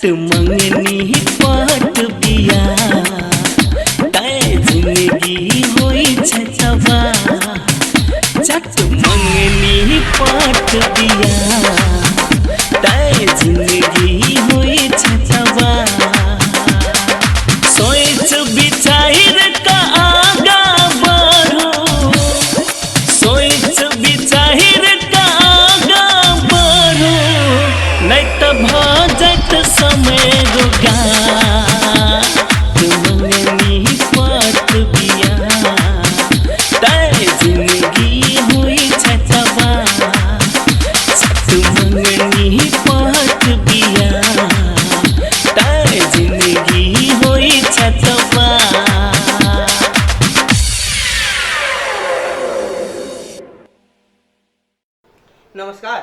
चट मंगनी पट बिया तैं जिंदगी होइ छै तबाह। चट मंगनी पट बिया तैं जिंदगी होइ छै तबाह। सोच विचार का आगा बढ़ो, सोच विचार का आगा बढ़ो, नहीं तो भऽ जायत समय रोगा। मंगनी पट बिया तैं जिंदगी होइ छै तबाह। मंगनी पट बिया तैं जिंदगी होइ छै तबाह। नमस्कार,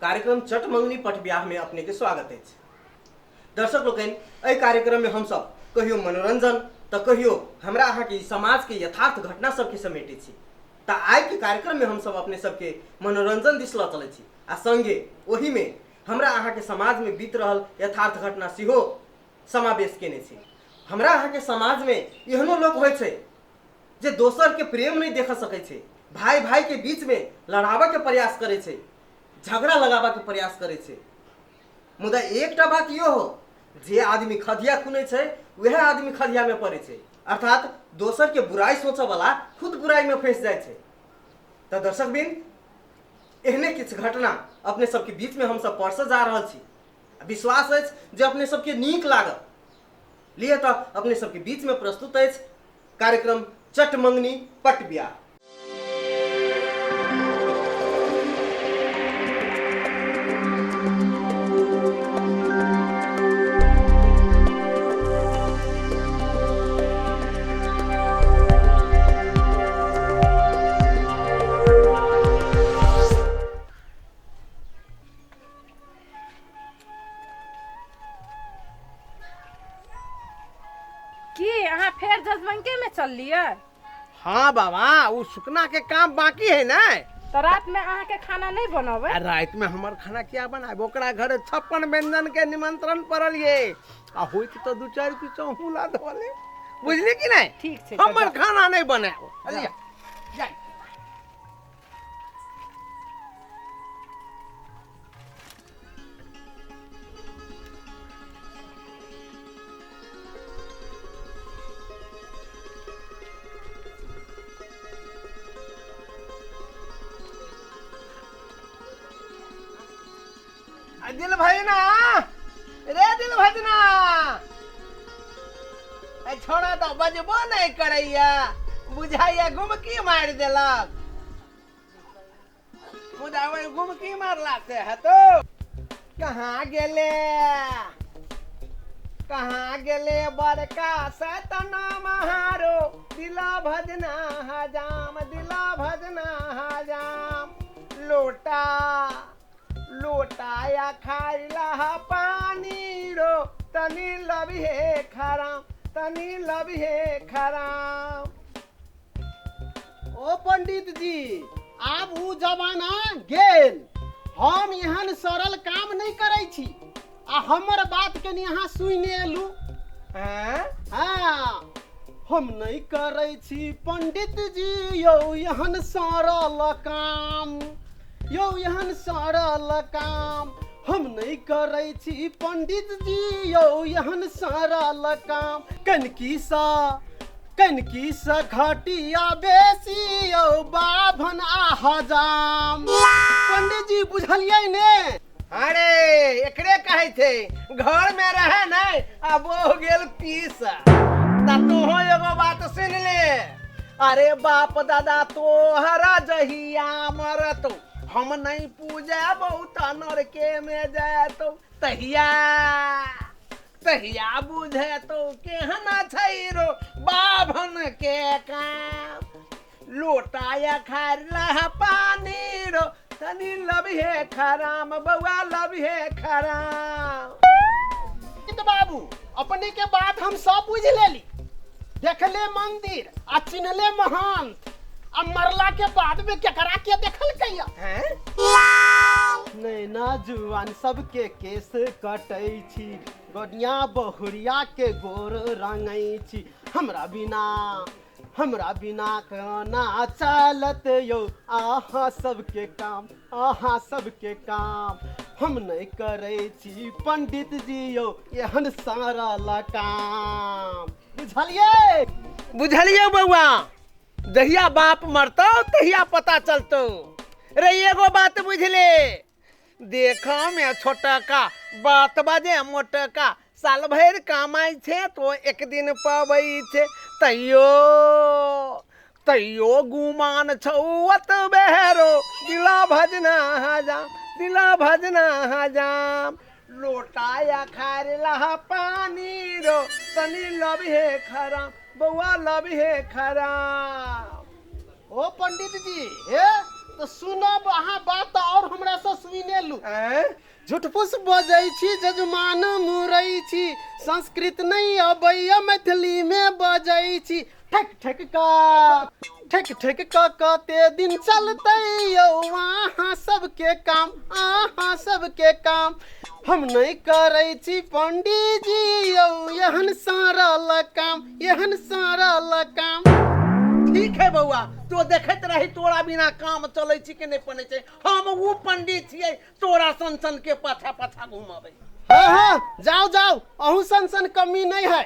कार्यक्रम चट मंगनी पट ब्याह में अपने के स्वागत अछि। दर्शक लोकनि, एहि कार्यक्रम में हमसब कहियो मनोरंजन तऽ कहियो हमरा अहाँके ई समाज के यथार्थ घटना सबके समेटै छी। तऽ आइ के कार्यक्रम में हमसब अपने सबके मनोरंजन दिस लऽ चलै छी आ संगे ओहिमे हमरा अहाँके समाज में बीत रहल यथार्थ घटना सेहो समावेश केने छी। हमरा अहाँके समाज में एहनो लोक होइ छै जे दोसर के प्रेम नहीं देख सकै छै, भाई भाई के बीच में लड़ाबऽ के प्रयास करै छै, झगड़ा लगाबऽ के प्रयास करै छै। मुदा एकटा बात इहो हो, जे आदमी खधिया खुनै छै वएह आदमी खधिया में पड़ै छै, अर्थात दोसर के बुराई सोचऽ वाला खुद बुराई में फंसि जाइ छै। तऽ दर्शक बिन, एहने किछु घटना अपने सबके बीच में हमसब परसऽ जा रहल छी। विश्वास अछि जे अपने सबके नीक लागत। लिए तऽ अपने सबके बीच में प्रस्तुत अछि कार्यक्रम चट मंगनी पट ब्याह। की अहाँ फेर जजबंके में चललियै? हाँ बाबा, वो सुकना के काम बाकी है ना। तो रात में अहाँ के खाना नहीं बनावे? आ रात में हमर खाना क्या बनाए? ओकरा घर 56 व्यंजन के निमंत्रण पड़ल ये, आ होइत तो दू चार पीस अहूँ ला धोले, बुझली कि नहीं? ठीक छै, हमर जाउ। खाना नहीं बनाए। लिया, जाय। आ दिल भजना रे, दिल भजना, ए छोड़ा तो बजबो नहीं करैया, बुझाइया गुमकी मारि देलक। मुदा ओहि गुमकी मारला से हेतौ? कहाँ गेले, कहाँ गेले बड़का सतना महारो, दिला भजना हजाम, दिला भजना हजाम। लोटा लोटाया खाइला पानी रो, तनी लबिहे खराम, तनी लबिहे खराम। ओ पंडित जी, आब उ जमाना गेल। हम एहन सरल काम नहीं करै छी, आ हमर बात कनि अहाँ सुनि एलू। हैं? हाँ, हम नहीं करै छी पंडित जी यौ एहन सरल काम, यौ एहन सरल काम। हम नहीं करै छी पंडित जी यौ एहन सरल काम। कनकी सा कनकी सा घटिया बेसी यौ बाभन आ हजाम। पंडित जी बुझलियै ने? अरे एकरे कहै छै घर में रहे नहीं आ वो गेल पीस। ता तोहो एगो बात सुन ले, अरे बाप दादा तोहरा जहिया मरतो हम नहीं पूजा बहुत नरके में जातो, तहिया तहिया बुझे तो केहन छै रो बाभन के काम। लोटाया खारला पानी रो, तनी लबिहे खराम, बउआ लबिहे खराम। पंडित बाबू, अपने के बात हम सब बुझ लेली। देखले मंदिर आ चिन्हले महंत, आ मरला के बाद में केकरा के देखल कैया? हैं? नैना जुआन सबके केस कटै छी, गोनिया बहुरिया के गोर रंगै छी। हमरा बिना, हमरा बिना केना चलत यौ अहाँ सबके काम, अहाँ सबके काम। हम नहि करै छी पंडित जी यौ एहन सारा काम। बुझलियै? बुझलियै बौआ, जहिया बाप मरतौ तहिया पता चलतौ। रे एगो बात बुझले, देखऽ में छोटका बात बाजे मोटका, साल भरि कमाइ छै तो एक दिन पबै छै, तैयो तैयो गुमान छौ ओतबे रो, दिला भजना हजाम, दिला भजना हजाम। लोटाया खार लहा पानी रो, तनी लबिहे खराम बौआ लबिहे खराम। ओ पंडित जी, हे तो सुनब अहाँ बात तऽ और हमरा से सुने लू। झूठफूस बजै छी, जजमान मुरै छी, संस्कृत नहीं अबैया मैथिली में बजै छी। ठक ठक का ठक ठक का कते दिन चलतै यौ अहाँ सबके काम, अहाँ सबके काम। हम नहीं करै छी पंडित जी यौ एहन सरल काम, एहन सरल काम। ठीक है बौआ, तो देखैत रही तोरा बिना काम चलै छी कि नहि पनै छै। हम उ पंडित छियै तोरा सन सन के पाछा पाछा घुमाबै। हाँ हाँ जाओ जाओ, अहू सन सन कमी नहीं है।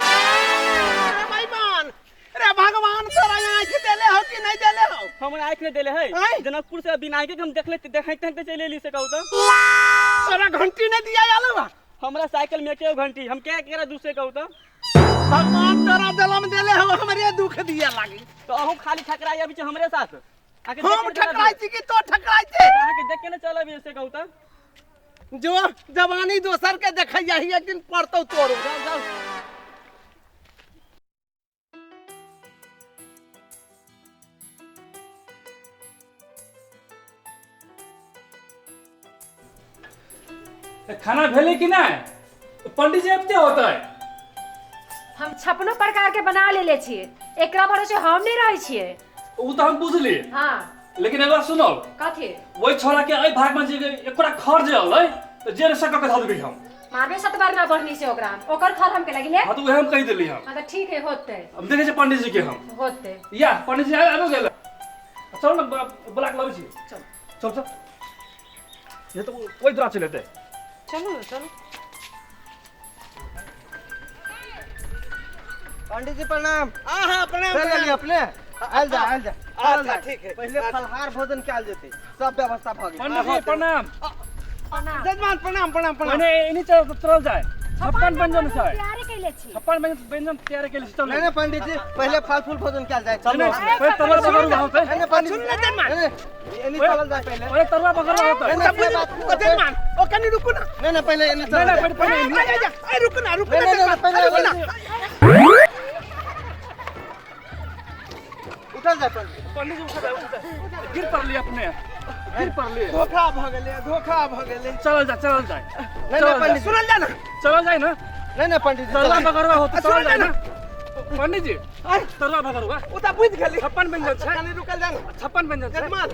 अरे भाईमान, अरे भगवान तोरा आँखि देले हो कि नहीं देले हो? हमरा आँखि नहीं देले है। आँय? जनकपुर से बिना आँखि के हम देखले देखते देखते चलि एली से कहू तो। तोरा घंटी नहीं दिया आलो बा? हमरा साइकिल में के घंटी, हम क्या केरा दूसरे कहू तो। भगवान तोरा जलम देले हो, हमरे दुख दिया लागी। तो अहूँ खाली ठकराई अभी छै हमरे साथ। आके हम देख के चलब। ठकराई छी कि तो ठकराई छी? अहाँके देख के न चलब से कहू तो। जो जवानी दोसर के देखै जाही एक दिन पड़तौ तोरो। जाओ जाओ। खाना भेलै कि नहि? पंडित जी आबिते होतै। हम 56 प्रकार के बना लेले छियै, एकरा भरोसे हम नहीं रहै छियै। ओ तऽ हम बुझली। हाँ। लेकिन एगो सुनो। कथी? ओहि छोरा के एहि भाग में जे एकरा खर जे अलै तऽ जेर से कऽ के धऽ देबै हम। मारबे सत बार ना बढ़नी से ओकरा, ओकर खर हम के लगी ले। हाँ तो वह हम कहि देली हम। हाँ तो ठीक है, होते। हम देखै छियै पंडित जी के हम। होते। या पंडित जी आबि गेल। चल ना बुला के लबै छी। चल चल चल। ये तो कोई दूरा चले थे। चलो ना चलो। पंडित जी प्रणाम। हाँ हाँ प्रणाम। चल प्रणाम। अपने आयल जा, आयल जा। अच्छा ठीक है। पहले फलहार भोजन कयल जेतै, सब व्यवस्था भऽ गेल। पंडित जी प्रणाम। प्रणाम। जजमान प्रणाम प्रणाम प्रणाम। मने एनी चल चल जाए। 56 व्यंजन छै। तैयारी कैले छी। 56 व्यंजन तैयार कैले छी। चल। नहीं नहीं पंडित जी पहले फल फूल भोजन कयल जाए। चलो। नहीं, पहले तरुआ बगरू होतै। नहीं, नहीं, पंडित सुन ले जजमान। नहीं, एनी चलल जाए पहले। पहले तरुआ बगरू होतै। नहीं, नहीं, बात ओ जजमान, ओ कनी रुकू ना। नहीं नहीं पहले एनी चलल नहीं, जाए। नहीं, पहले एनी। आ, आ, आ, रुकू ना, रुकू ना, नहीं, नहीं, जजमान, पहले रुकू ना। उठल जाए पंडित। पंडित जी उठल जाए, उठल जाए। गिर पड़ली अपने, गिर पड़ली। धोखा भ गेलै, धोखा भ गेलै। चलल जाए, चलल जाए। नहीं नहीं पंडित जी। सुनल जा ना। चलल जाए ना। नहीं नहीं पंडित जी, तरुआ चलल। बगरुआ होतै, सुनल चलल जाए जा ना। पंडित जी, तरुआ बगरुआ। ओ तऽ बुझि गेली। 56 व्यंजन छै। कनी रुकल जा ना। 56 व्यंजन छै। जजमान।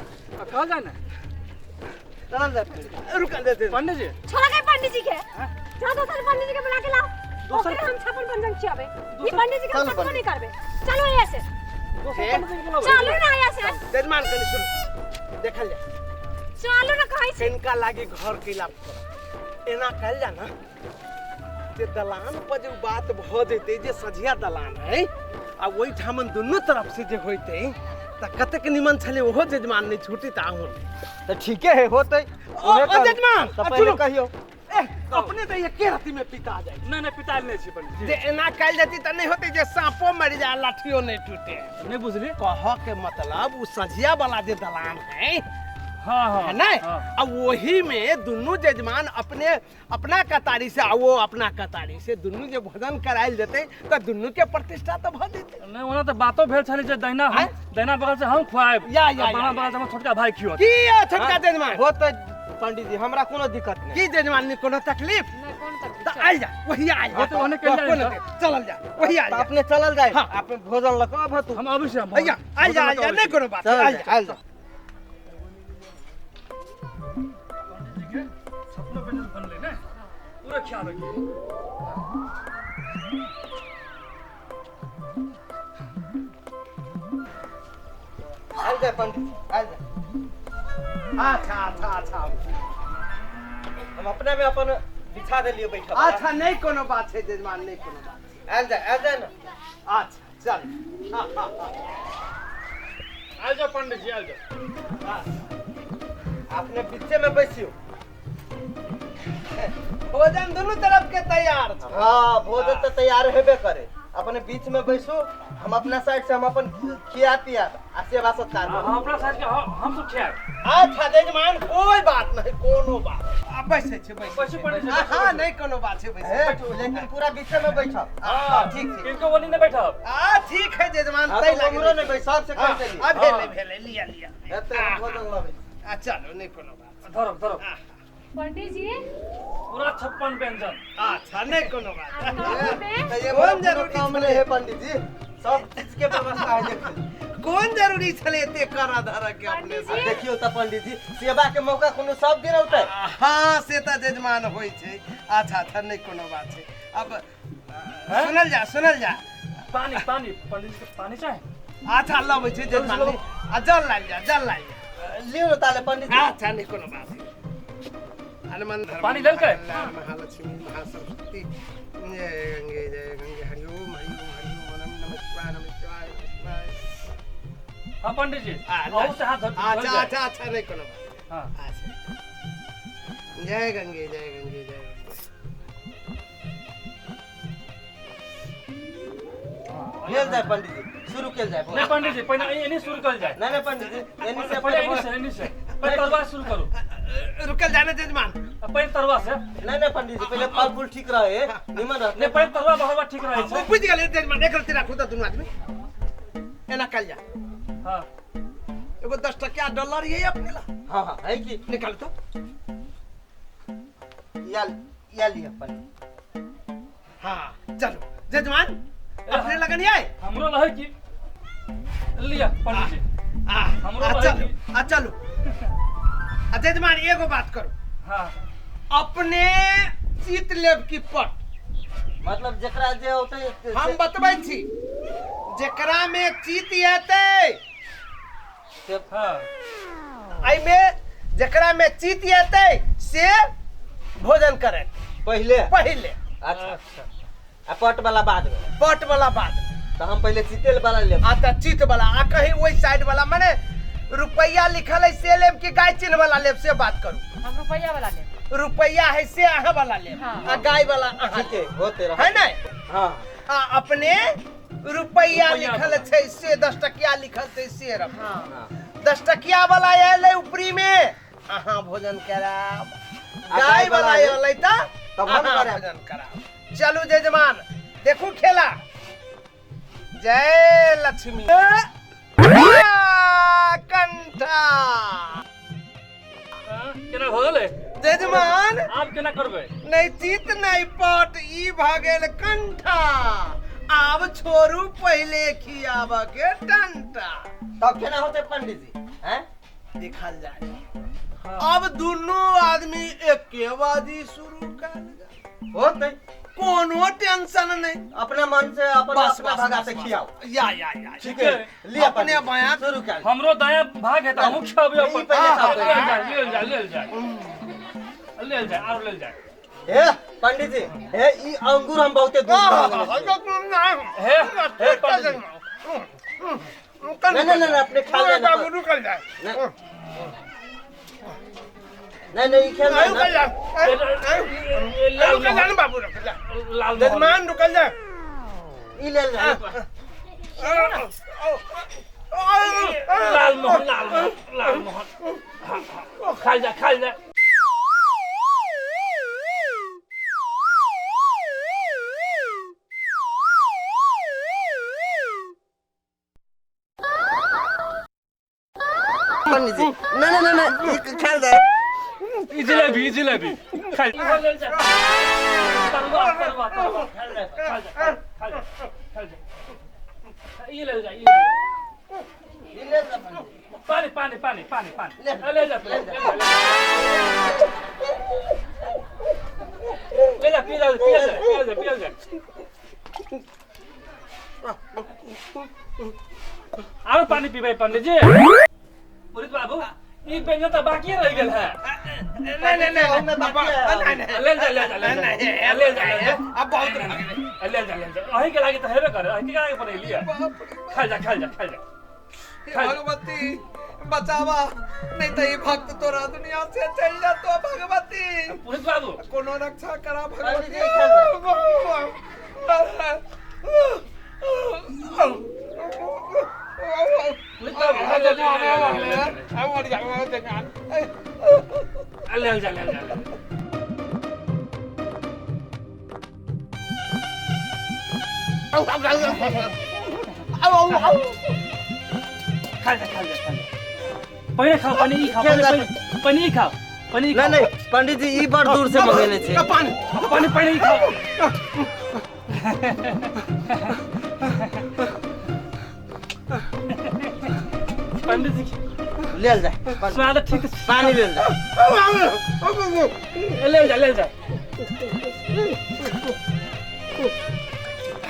कहल जाए ना। चलल जाए पंडित जी। रुकल जा दे। पंडित जी। छोड़ा के पंडित जी के। जा दोसर पंडित जी के बुला के लाओ। दोसर ओकरे हम 56 व्यंजन खियाबे। ई पंडित जी के हम चल छप्पन पंडित। नहीं करबे। चलो यहाँ से। दोसर पंडित जी के बुलाबै। चलो ना यहाँ से। जजमान कनी सुन, देखल जा। चलो ना कहै छी। किनका लागी घर के लाभ कर। एना कहल जा ना जे दलान पर जे बात भ जेतै, जे सझिया दलान है आ ओहिठाम दुनू तरफ से जे होइतै तऽ कतेक निमन छलै। ओहो जजमान नहि छूटी तऽ अहूँ। तऽ ठीके है, होतै। ओ जजमान, तऽ आ पहले सुनू। कहियौ। ए, अपने तऽ एके राति में पिता जाए। नहीं नहीं पिता नहीं छी पंडित जी। जे एना कयल जेतै तऽ नहि होतै जे साँपो मरि जाए लाठियो नहि टूटे। नहीं बुझली? कहऽ के मतलब उ सझिया वाला जे दलान है, हाँ हाँ है नहीं? हाँ। आ वही में दुनू जजमान अपने अपना कतारी से आ वो अपना कतारी से दुनू जे भोजन करायल जेतै तऽ दुनू के प्रतिष्ठा तऽ भऽ जेतै। नहीं ओना तऽ बातो भेल छलै जे दहिना हम आँय? दहिना बगल से हम खुआएब या, या, आ बामा या, बगल से हमर छोटका भाई खियत। की यौ छोटका जजमान? होतै। पंडित जी हमरा कोनो दिक्कत नहीं। की जजमान नहीं कोनो तकलीफ? नहीं कोनो तकलीफ। त आइल जा वही आइल जा। हाँ, तो ओने कइल जाए। चलल जा वही आइल जा। अपने चलल जाए। हाँ। अपने भोजन लक अब तू। हम अबै छी। भैया आइल जा आइल जा नहीं कोनो बात। आइल जा आइल जा। पंडित जी के सपना व्यंजन बनले ने पूरा ख्याल रखिए। आइल जा पंडित जी आइल जा। अच्छा अच्छा अच्छा हम अपने में अपन बिछा देलिए बैठल। अच्छा नहीं कोनो बात है जजमान नहीं कोनो बात। आइल जा आइल जा ना। अच्छा चल। हां हां आइल जा पंडित जी आइल जा। अपने पीछे में बैसियो। भोजन दोनों तरफ के तैयार। हाँ भोजन तो तैयार हेबे करे। अपने बीच में बैसो हम अपना साइड से हम अपन खिया पिया आ सेवा सत्कार। हम अपना साइड के हम सब खिया। अच्छा जजमान कोई बात नहीं कोनो बात। आ बैसे छै बैसे पंडित जी। हां नहीं कोनो बात छै बैसे बैठो लेकिन पूरा बीच में बैठो। हां ठीक ठीक किनको बोली नहीं बैठब। आ ठीक है जजमान तै लागे नहीं बैठ सब से कह देली। आ भेले भेले लिया लिया एते भोजन लबे। आ चलो नहीं कोनो बात। धरो धरो पंडित जी पूरा 56 व्यंजन। अच्छा नहीं कोनो बात। त ये कोन जरूरी काम नहीं है पंडित जी सब चीज के व्यवस्था है। देखियो कोन जरूरी छले एते करा धरा के अपने। देखियो त पंडित जी सेवा के मौका कोनो सब दिन औतै। हां से त जजमान होई छै। अच्छा अच्छा नहीं कोनो बात छै। अब सुनल जा सुनल जा। पानी पानी पंडित जी के पानी चाहे। अच्छा लबै छै जजमान। आ जल लाल जा जल लाल जा लियो न ताले पंडित जी। अच्छा नहीं कोनो बात। हनुमान धर्म पानी लेलकै। महालक्ष्मी महासरस्वती जय गंगे जय गंगे हरि ओम हरि ओम हरि ओम नमः नमः शिवाय नमः शिवाय नमः शिवाय। हां पंडित जी बहुत से हाथ धो। अच्छा अच्छा अच्छा नहीं कोनो बात। हां अच्छा जय गंगे जय गंगे जय गंगे। लेल जाय पंडित जी शुरू केल जाय। नहीं पंडित जी पहिने एनी शुरू कल जाय। नहीं नहीं पंडित जी एनी से पहिले एनी से एनी से पहिले तरुआ शुरू करू। रुकल जाने जजमान पहिले तरुआ से। नहीं नहीं पंडित जी पहिले फल फूल ठीक रहे निमन रहे। नहीं पहिले तरुआ बहवा ठीक रहे छै। बुझ गेलियै जजमान एक रत्ती राखू त दुनू आदमी एना कल जा। हां एगो 10 टकिया डॉलर ये अपने ला। हां हां है की निकाल तो या या लिया पंडित। हां चलो जजमान अपने लगन आए हमरो लहे की लिया पंडित जी। आ हमरो लहे चलो आ चलो। आ जजमान एगो बात करू। हां अपने जीत लेब की पट मतलब जेकरा जे होतै हम बतबै छी जेकरा में जीत एतै से। हां एहि में जेकरा में जीत एतै से भोजन करे पहिले पहिले। अच्छा आ पट वाला बाद में। पट वाला बाद में तो हम पहले चितेल वाला लेब। आ त चित वाला आ कहीं ओहि साइड वाला माने रुपैया लिखल है से लेब कि गाय चिन्ह वाला लेब से बात करू। हम रुपैया वाला लेब। रुपैया है से अहाँ वाला लेब। हाँ। आ गाय वाला अहाँ ठीक है होते रह है ने। हां आ अपने रुपैया लिखल छै से 10 टकिया लिखल छै से रख। हां 10 टकिया वाला आयल ऊपरी में अहाँ भोजन कराब। गाय वाला आयल त तब हम अहाँ भोजन कराब। चलू जजमान देखू खेला। जय लक्ष्मी कंठा केना भऽ गेलै जजमान आब केना करबै? नहीं जीत नहीं पट ई भऽ गेल कंठा। आब छोड़ू पहिले खियाब के टंटा। तब केना होतै पंडित जी हैं देखल जाय। अब दुनू आदमी एके बाजी शुरू कर जाय होतै कोनो टेंशन नहीं। अपना मन से अपन अपना भागा से खियाओ। या या या ठीक है लिया अपने बायां शुरू कर। हमरो दायां भाग है त हमहु खियाबे अपन। पहिले लेल जाय लेल जाय लेल जाय आरो लेल जाय। हे पंडित जी हे ई अंगूर हम बहुते दूर हे हे पंडित जी नहीं नहीं नहीं अपने खा ले बाबू रुकल जाए। नहीं नहीं खेल रुकल जाए रुकल जाए बाबू रुकल जाए जजमान रुकल जाए ई लेल जाए लाल मोहन लाल मोहन लाल मोहन खा जा खा जा। पंडित जी ना ना ना ना ई खेल जाए। ई जिलेबी, ई जिलेबी खा ले। तरुआ तरुआ तरुआ खा ले, खा जा, खा जा, खा जा। ई ले जा, ई ले ई ले जा पंडित जी। पानी पानी पानी पानी पानी ले ले जा, ले जा, ले जा, पी जा, पी जा, पी जा, पी जा। आरो पानी पीबै पंडित जी। पुरोहित बाबू, ई व्यंजन तऽ बाकी रहि गेल है। नहीं नहीं नहीं, नहीं नहीं, ले जा, ले जा, ले जा, ले जा, ले जा। अब बहुत भऽ गेलै। ले जा, ले जा। अहीं के लागे तऽ हेबे करे, अहीं के लागे बनेलियै। खा जा, खा जा, खा जा। भगवती बचावा, नहीं तो ई भक्त तोरा दुनिया से चल जातो। भगवती, पुरोहित बाबू, कोनो रक्षा करा पंडित भगवती। जी, खा पुरोहित बाबू, ले जा, ले जा, ले जा। खा जा, खा जा, खा जा। पहिने खाओ, पहिले ई खाओ, पहिले पहिले ई खाओ, पहिले ई नहीं खाओ। नहीं पंडित जी, ई बड़ दूर से मंगेने छै। पानी पानी, पहिले ई खाओ। पंडित जी, लेल जाए, स्वाद ठीक। पानी लेल जाए। ले जा, ले जा।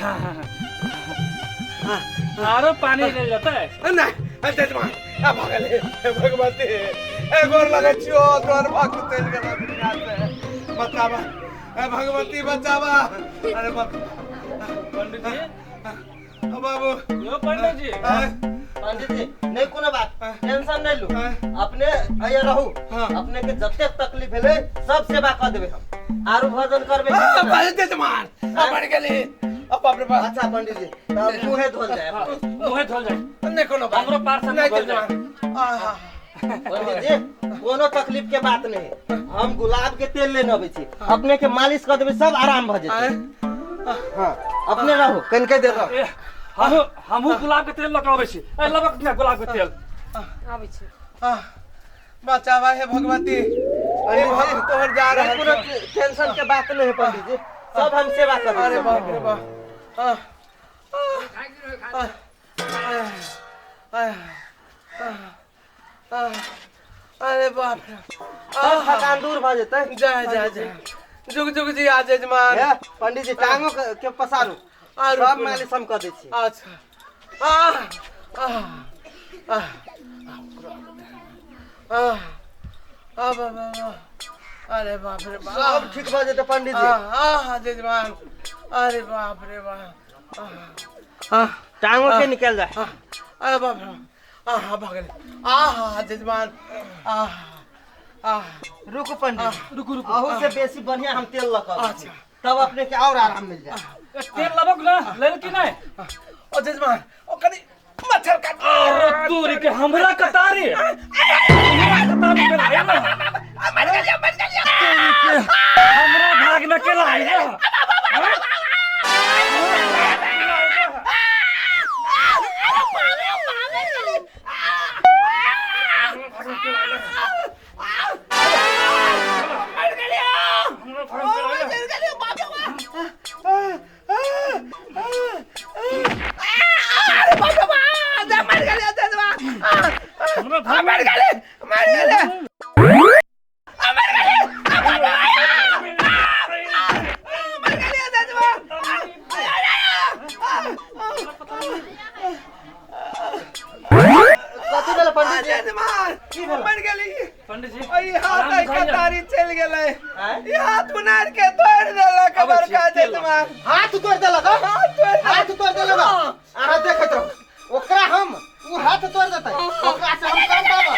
हाँ हाँ हाँ, आरो पानी ले जाता है। नहीं जजमान, आ भगले भगवती, ए गोर लगे छियो, तोर भक्त चलि गेल दुनिया से। बचावा ए भगवती, बचावा। अरे बाप। पंडित जी, बाबू। यो पंडित जी। पंडित जी, नहीं कोनो बात, टेंशन नहीं लू। अपने अया रहू। अपने के जतेक तकलीफ भेलै सब सेवा कऽ देबै हम। आरो भोजन करबै? जजमान, आ मर गेली, अब बाप रे बाप। अच्छा पंडित जी, तब मुँहे धोल जाए। मुँहे धोल जाए। नहीं कोनो बात। हमरो पार्सल नहीं धोल जाए। जजमान, आहा। पंडित जी, कोनो तकलीफ के बात नहीं, हम गुलाब के तेल लेने अबै छी, अपने के मालिश कऽ देबै, सब आराम भऽ जेतै। हाँ, अपने रहू, कनिके देर रहू। ए, हमहू गुलाब के तेल लऽ कऽ अबै छी। ए, लबक ने गुलाब के तेल। आबै छी। आह, बचावा हे भगवती, अरे भक्त तोहर जा नहीं रहल कोनो छौ। टेंशन के बात नहीं है पंडित जी, सब हम सेवा कर अरे बाप रे बाप। आह, आह, आह, आह, आह, अरे बाप रे। सब थकान दूर भऽ जेतै। जय जय जय, जुग जुग जी आ जजमान। हे, पंडित जी, टांगो के के पसारू। आरू सब मालिश हम कऽ दै छी। अच्छा, आह आह आह आह आह बाबा, अरे बाप रे बाप। सब ठीक भऽ जेतै पंडित जी। आह आह जजमान, अरे बाप रे बाप, आह आह। टांगो के निकल जाए। आह, अरे बाप रे, आह, भगल, आह जजमान, आह आह। रुकू पंडित, रुकू रुकू। अहू से बेसी बढ़िया हम तेल लऽ कऽ अबै छी। अच्छा। तब अपने के और आराम मिल जाए। ए, तेल लबक ना लेल कि नहीं? ओ जजमान, ओ कनी मच्छर काट। अरे तोरी के, हमरा कतारी, हमरा कतारी के लाए ना। मर गेलियो, मर गेलियो। तोरी के, हमरा भाग में के लाए ना। मर गेलियो, मर गेलियो बाप रे बाप। अरे बाप रे बाप, मर गेलियो जजमान। हमरा भाग मर गेली, मर गेली, मर गेली, मर गेली जजमान। कथी भेल पंडित जी? जजमान, की भेल? मर गेली। पंडित जी, ई हाथ आराम आई बुझाइया। कतारी चलि गेलै। आँय? ई हाथ उनार के तोड़ि देलक अबै छी, बड़का तेल लऽ। जजमान। हाथ तोड़ देलक? हँ? हाथ तोड़ि हाथ तोड़ देलक? अहाँ देखैत रहू ओकरा, हम ओ हाथ तोड़ देतै, ओकरा से हम कम पाबब?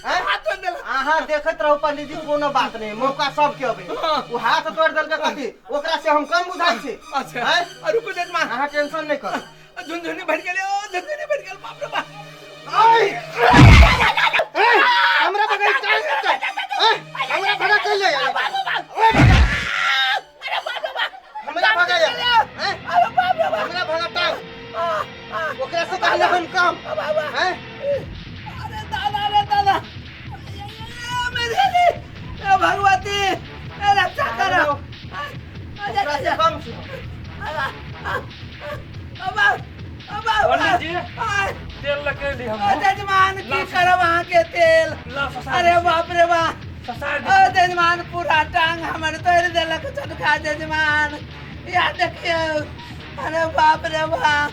आँय? हाथ तोड़ि देलक। अहाँ देखैत रहू पंडित जी, कोनो बात नहीं, मौका सबके अबै। ओ हाथ तोड़ देलकै कथी, ओकरा से हम कम बुझाइ छी? अच्छा। आँय? आ, रुकू जजमान। अहाँ टेंशन नहीं करू। झुनझुनी भरि गेलै, ओ झुनझुनी भरि गेल, बाप रे बाप। ऐ, हमरा भगाई चल चल, ऐ, हमरा भगा चल ले यार। ओए भगा, हमरा भगा यार। ऐ, हमरा भगा टांग, ओकरा से कहले हम कम हैं? अरे दादा, अरे दादा, मर गेली। तेल लगे हम। जजमान की करब अहाँ के तेल? अरे बाप रे बाप, ओ जजमान पूरा टांग हमर तोड़ि देलक छोटका जजमान। या देखियौ, अरे बाप रे बाप,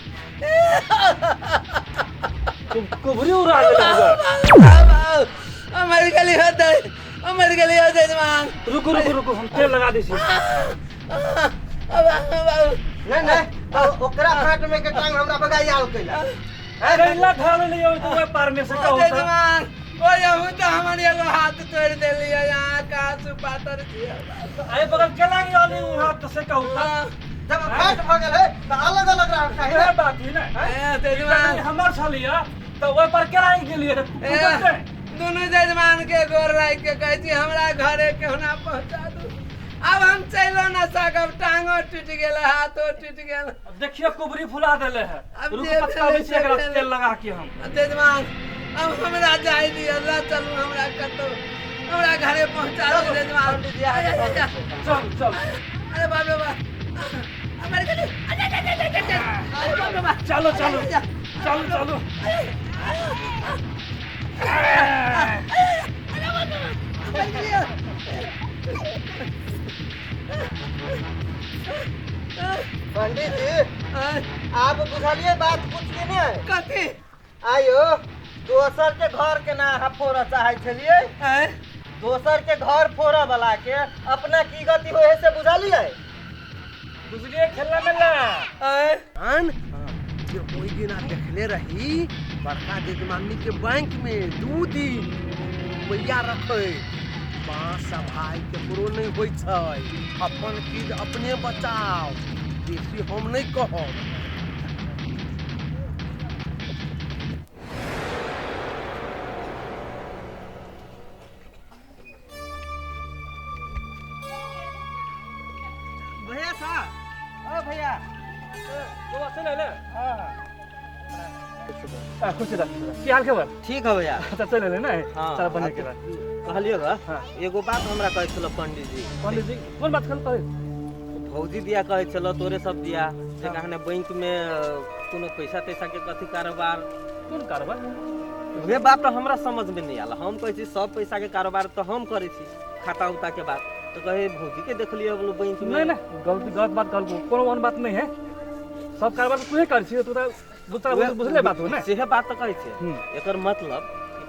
कुबरी उड़ा देलक। मर गेली होतै, मर गेली हो जजमान। रुकू रुकू रुकू, हम तेल लगा दै छी। नहीं नहीं, ओकरा फाट में के टांग हमरा बगाई आल कैला कैला ढाल लियो तो ओए पार में से कहू जजमान। ओ यहू तो हमर एगो हाथ तोड़ देलियै, यहाँ का सुपातर छियै। आइ बगल केला आली उ हाथ से कहू जब फाट भ गेल है त अलग अलग रह चाही ना बात ही ना। जजमान हमर छलिया त ओए पर केला गेलियै। दुनू जजमान के गोर राखि के कहै छी हमरा घरे केहुना पहुंचा दू। अब हम चलो ना सकब, टांगो टूटि गेल, हाथो टूटि गेल। अब देखियो कुबरी फुला देले है। रुक पचकाबै छी एकरा तेल लगा के हम। जजमान अब हमरा जाय दिअ, ल चलू हमरा कतौ, हमरा घरे पहुंचा दू जजमान। चल चल। अरे बाप रे बाप, मर गेली। अरे बाप रे बाप, चलो चलो चलो चलो। अरे बाप रे बाप, मर गेली। पंडित जी आप बुझलिए बात कुछ के नहीं? कथी? आयो दोसर के घर के ना अहाँ फोड़ऽ चाहै छलियै, दोसर के घर फोड़ऽ वाला के अपना की गति होय है से बुझलिए? बुझलिए खेलना मेला। आन जे ओहि दिना देखले रही बड़का जजमानी के बैंक में 2 दिन रुपैया रखे। बाँस भाई केकरो नहीं होइ छै, अपन चीज अपने बचाओ, बेसी हम नहीं कहब। भैया साहब, ओ भैया चल ले। हां खुश रह, की हाल खबर? ठीक है भैया। अच्छा चल ले ना। चल बने के बाद कहलियो गा। एगो बात हमरा कहै छल पंडित जी। पंडित जी कोन बात कहल? कहै भौजी दिया कहै छल तोरे सब दिया जे कहने बैंक में कोनो पैसा तैसा के कथी कारोबार। कोन कारोबार? उहे बात तो हमरा समझ में नहीं आला। हम कहै छी सब पैसा के कारोबार तो हम करै छी, खाता उता के बात। तो कहे भौजी के देखलियो बोलो बैंक में। नहीं नहीं, गलत बात कहल, कोनो ओहन बात नहीं है। सब कारोबार तो तूहे करै छी, तू त बुझले बात हो ना। सेहे बात तो कहै छै। एकर मतलब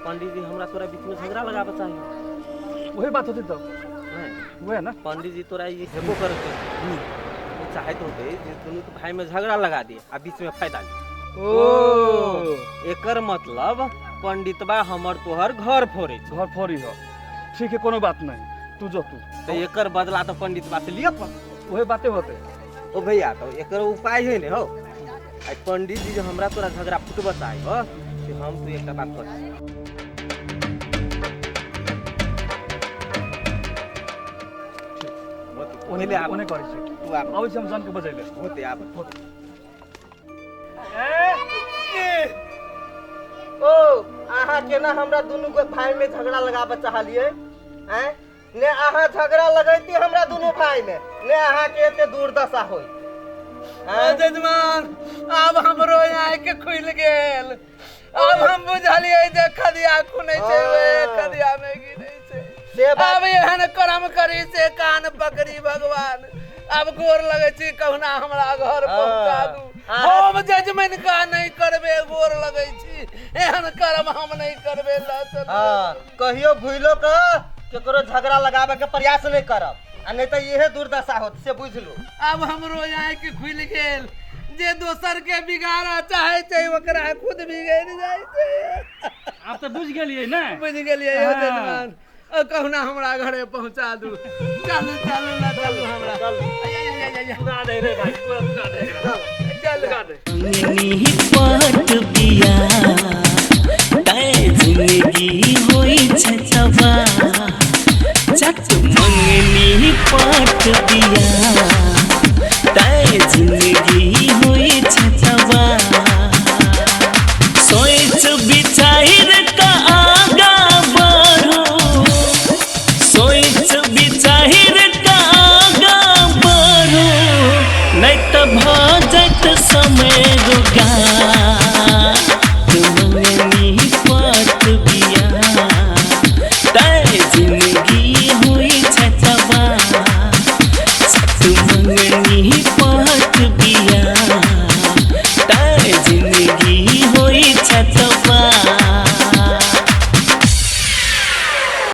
पंडित जी हमरा तोरा बीच में झगड़ा लगाबऽ चाही। वही बात होती तो वह ना पंडित जी तोरा ई हेबो करते, ओ चाहत होते जे दुनू के भाई में झगड़ा लगा दिए आ बीच में फायदा ले। ओ एकर मतलब पंडितबा हमर तोहर घर फोड़े छै। घर फोड़ी हो, ठीक है कोनो बात नहीं, तू जो तू तो एकर बदला तो पंडितबा से लिअ पड़त। वही बातें होते। ओ भैया तो एकर उपाय है ने हो। आ पंडित जी जो हमरा तोरा झगड़ा फुटबऽ चाही हो से हम तू एकटा बात कर। ओने ओने करै छी तू आब। आबै छी हम जान के बजैले होते आब। ओ अहाँ केना हमरा दुनू के भाई में झगड़ा लगाबऽ चाहलियै? आँय ने अहाँ झगड़ा लगैती हमरा दुनू भाई में, ने अहाँ के एते दुर्दशा होई। जजमान अब हमरो आँख खुलि गेल। अब हम बुझलियै जे खदिया खुनै छै ओए खदिया में गिरै छै। अब एहन कर्म करी से कान पकड़ी भगवान। अब गोर लगै छी कहुना हमरा घर पहुंचा दू। हम जजमैन का नहीं करबे, गोर लगै छी, एहन कर्म हम नहीं करबे। ल चल। कहियो भूलो के केकरो झगड़ा लगाबे के प्रयास नहीं करब, आ नहीं तो इहे दुर्दशा होत से बुझ लो। अब हमरो आँख खुलि गेल जे दोसर के बिगाड़ा चाहे छै ओकरा खुद बिगड़ जाइ छै। आप तो बुझ गेलियै ना? बुझ गेलियै हो जजमान। कहुना हमरा घरे पहुंचा दू। चलू चलू ना चलू हमरा। पूरा दे रे भाई, पूरा पूरा दे। चल मंगनी पट बिया तै जिंदगी होई छै तबाह। चट मंगनी पट बिया तै जिंदगी होई छै तबाह। सोच विचार का आगा बढ़ो, सोच विचार का आगा बढ़ो, नहीं त भ जाइत समय रोगा। पिया।